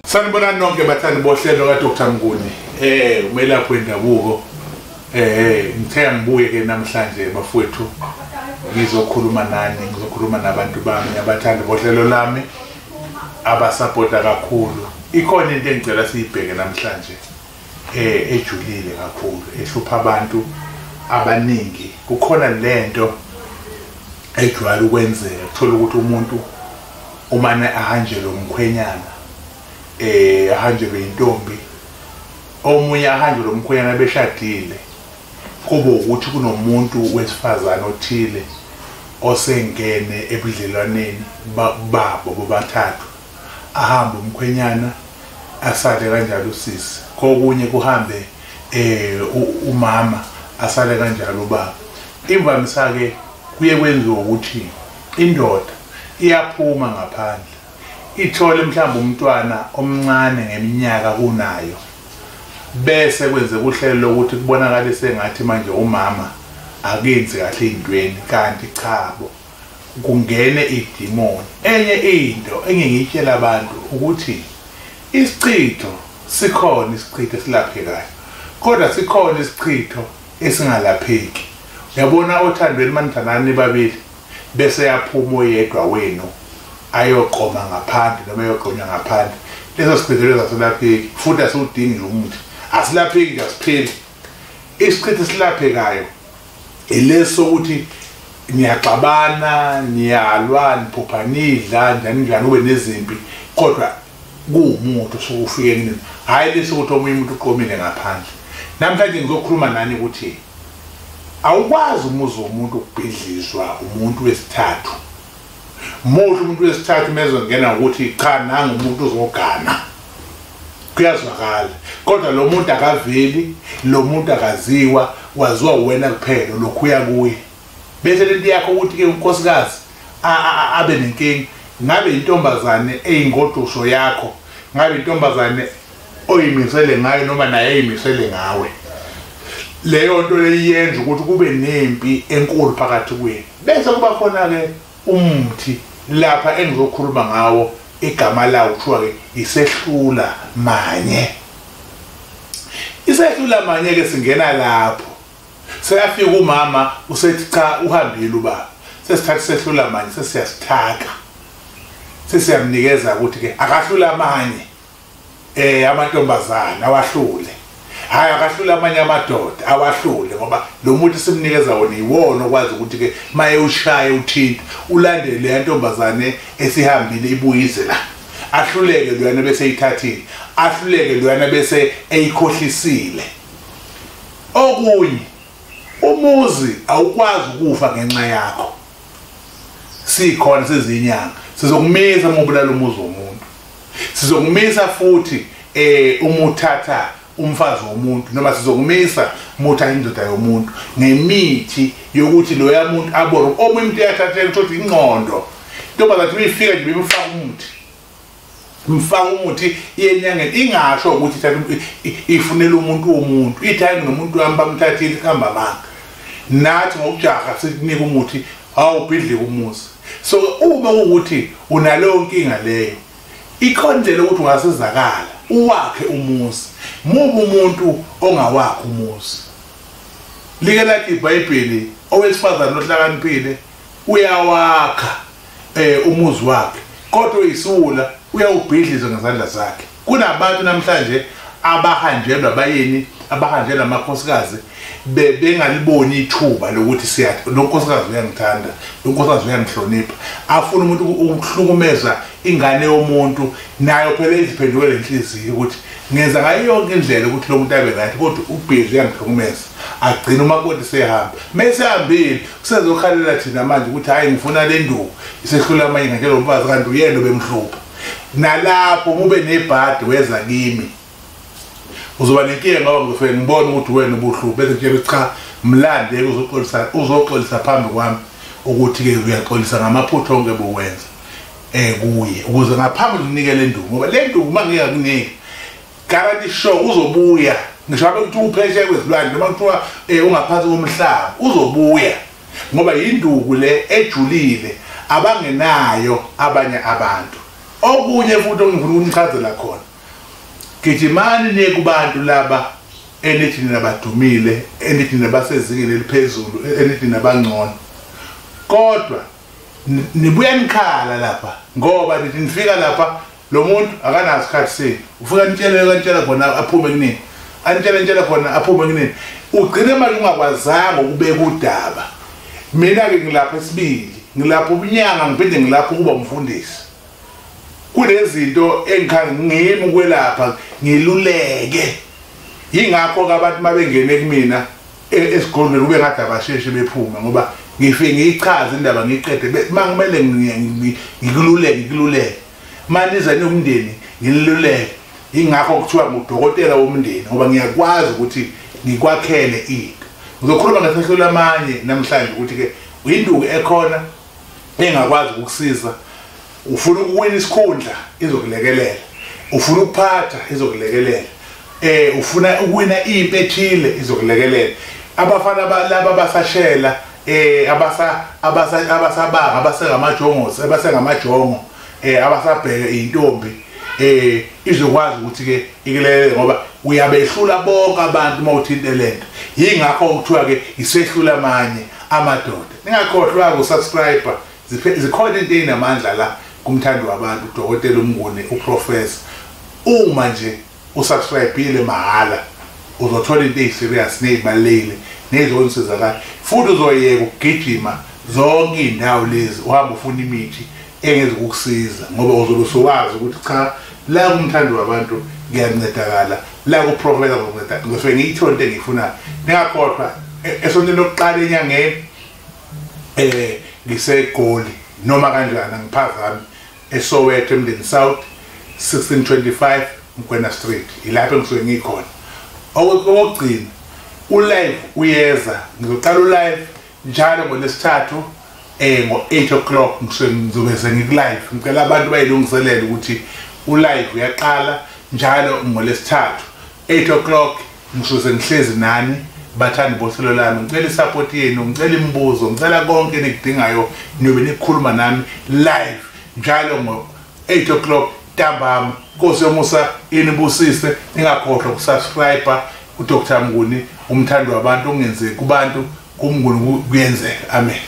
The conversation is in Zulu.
Sanibonani nonke bathandi bohlelo kaDr Mnguni. Umelaphi wendabuko. Ngithe ngibuye ke namhlanje bafowethu, ngizokhuluma nani, ngizokhuluma nabantu bami abathandi bohlelo lami abasapota kakhulu. Ikhona into engicela siyibheke namhlanje ejulile kakhulu, ehlupha abantu abaningi. Kukhona lento ejwayele ukwenzeka, uthola ukuthi umuntu umane ahanjelwe umkhwenyana, ahanjelwe intombi, omunye ahanjelwe umkhwenyana beshadile, kube ukuthi kunomuntu wesifazane othile osengene ebudlelwaneni babo bobathathu, ahambe umkhwenyana asale kanjalo usisi, kokunye kuhambe umama asale kanjalo ubaba. Imvamisa ke kuye kwenziwa ukuthi indoda iyaphuma ngaphandle ithole mhlawumbe umntwana omncane ngeminyaka kunayo, bese kwenze kuhlelo lokuthi kubonakale sengathi manje umama akenzi kahle intweni, kanti chabo kungene idemon. Enye into engingiyitshela abantu ukuthi isichitho sikhona, isichitho esilaphekayo, kodwa sikhona isichitho esingalapheki. Uyabona othandweni manithandana babili bese yaphuma oyedwa wenu ayoqoma ngaphandle noma ayoqonywa ngaphandle, leso sichitho leso asilapheki, futhi asiwudingi nje umuthi, asilapheki nje, asipheli. Isichitho esilaphekayo ileso ukuthi niyaxabana, niyalwa, niphupha nidla njani njani, ube nezimpi, kodwa kuwumuntu osuke ufike kunini, hhayi leso ukuthi omunye umuntu uqomile ngaphandle. Namhlanje ngizokhuluma nani ukuthi awukwazi umuzi womuntu ukubhidlizwa umuntu wesithathu. Muhle umuntu wesithathu mezongena ukuthi cha nangu umuntu uzogana, kuyazwakala, kodwa lo muntu akaveli, lo muntu akaziwa, waziwa wena kuphela, lokhu uya kuye. Bese lento yakho ukuthi ke unkosikazi abe nenkinga, ngabe intombazane eyingoduso yakho, ngabe intombazane oyimisele ngayo noma naye eyimisele ngawe, leyo nto leyenza ukuthi kube nempi enkulu phakathi kwenu. Bese kuba khona ke umuthi lapha engizokhuluma ngawo, igama lawo kuthiwa ke isehlula manye. Isehlula manye ke singena lapho seyafika umama usethi cha uhambile ubaba, sesithatha isehlula manye sesiyasithaka, sesiyamnikeza ukuthi ke akahlula amanye amantombazana awahlule, hayi akahlula amanye amadoda awahlule, ngoba lo muntu simnikeza wona iwona okwazi ukuthi ke maye ushaye uthinta ulandele le ntombazane esihambile ibuyize la, ahluleke loyana bese eyithathile, ahluleke loyana bese eyikhohlisile. Okunye, umuzi awukwazi ukufa ngenxa yakho. Sikhona sizinyanga, sizokumisa uma ubulala umuzi womuntu, sizokumisa futhi uma uthatha umfazi womuntu, noma sizokumisa uma uthatha indoda yomuntu ngemithi yokuthi loya muntu abone. Omunye umuntu uyathatheka ukuthi ingqondo intombazane athi uyifika nje bemfaka umuthi, mfaka umuthi iyenyangeni, ingasho ukuthi ithatha ifunela umuntu womuntu, ithi hayi nomuntu wami bamthathile ihamba manga, nathi ngokujaha sikunika umuthi awubhidlike umuzi. So uma kuwukuthi unaleyo nkinga leyo, ikhona indlela ukuthi ungasizakala uwakhe umuzi. Mubi umuntu ongawakhe umuzi. Like lathi iBhayibheli, owesifazane ohlakaniphile uyawakha umuzi wakhe, kodwa oyisiwula uyawubhidliza ngezandla zakhe. Kunabantu namhlanje abahanjelwa abayeni, abahanjelwa amakhosikazi, bengaliboni ithuba lokuthi siyathi lo nkosikazi uyangithanda, lo nkosikazi uyangihlonipha, afuna umuntu ukuhlukumeza ingane yomuntu, nayo phela iziphendukele inhliziyo ukuthi ngenza ngayo yonke indlela ukuthi lo muntu abe right, kodwa ubhizi uyangihlukumeza, agcina umakoti sehamba. Mesehambile kusezokhalela thina manje ukuthi hayi ngifuna le nduku isehlula amanye ngeke lo mfazi, kanti uyena obemhlupha. Nalapho ube nebhadi weza kimi, uzoba nenkinga ngoba ngizofike ngibone ukuthi wena ubuhlupha, bese ngitshela cha mlande uzoxolisa, uzoxolisa phambi kwami ukuthi ke uyaxolisa ngamaphutha onke bowenza kuye, ukuze ngaphambi nginike le nduku, ngoba le nduku uma ngingakuniki guarantee sure uzobuya, ngisho ngabe kuthiwa uphesheya kwezilwane noma kuthiwa ungaphansi komhlaba, uzobuya, ngoba yinduku le ejulile abangenayo abanye abantu. Okunye futhi engifuna ukunichazela khona, Gijimani niye kubantu laba enithi nabadumile, enithi nabasezingeni eliphezulu, enithi nabangcono, kodwa nibuya nikhala lapha ngoba nithi nifika lapha lo muntu akanaso isikhathi senu. Ufika nitshele kantshela khona aphume kunini, anitshele ntshela khona aphume kunini, ugcine manje ungakwazanga ukubeka udaba. Mina-ke ngilapha esibili, ngilapha ubunyanga, ngiphinde ngilapha ukuba umfundisi. Kunezinto engimi ukwelapha ngiluleke. Yingakho-ke abantu uma bengene kumina esigodlweni kube ngathi abasheshe bephume, ngoba ngifike ngiyichaze indaba ngiyiqede. Uma kumele ngikululeke ngikululeke, uma niza niwumndeni ngiluleke. Yingakho kuthiwa ngudokotela womndeni, ngoba ngiyakwazi ukuthi ngikwakhele into. Ngizokhuluma ngesehlula amanye namhlanje ukuthi-ke induku ekhona engakwazi ukukusiza. Ufuna ukuwina isikhundla, izokulekelela. Ufuna ukuphatha, izokulekelela. Ufuna ukuwina impi ethile, izokulekelela. Abafana laba abasashela, abasabanga, abasengamajongosi, abasengamajongo, abasabheke intombi, izokwazi ukuthi ke ikulele, ngoba uyabehlula bonke abantu uma uthinte lento. Yingakho kuthiwa ke isehlula amanye amadoda. Ningakhohlwa ukusubscribe. Zikhona into eyinamandla la kumthandi wabantu, uDokotela uMnguni, uProfessor. Uma nje usubscribe mahhala, uzothola into eyiserious nezibalulekile nezonisiza kahle, futhi uzoyeka ukugijima zonke iy'ndawo lezi uhamba ufuna imithi engezukukusiza, ngoba uzobe usuwazi ukuthi cha, la kumthandi wabantu ngiyancedakala, la kuProfessor ngizonceda, ngizofike ngiyithole into engiyifunayo. Ningakhohlwa, esontweni lokuqala enyangeni ngiseGoli, noma kanjani angiphazami, eSoweto, eMndeni South, 1625 Mkwena Street, ilapho engisuke ngikhona. Okugcina, ulive uyeza, ngizoqala ulive njalo ngoLwesithathu ngo-8 o'clock ngisuke ngizobe sengiku-live. Ngicela abantu bayilungiselele ukuthi ulive uyaqala njalo ngoLwesithathu 8 o'clock, ngisuke sengihlezi nani bathandi bohlelo lami. Ngicela isupport yenu, ngicela imibuzo, ngicela konke enikudingayo, niyobe nikhuluma nami live njalo ngo-8 o'clock ntambama. Nkosi yomusa inibusise. Ningakhohlwa ukusubscribe uDr Mnguni, umthandi wabantu. Okungenzeki kubantu kuMnguni kuyenzeka. Amen.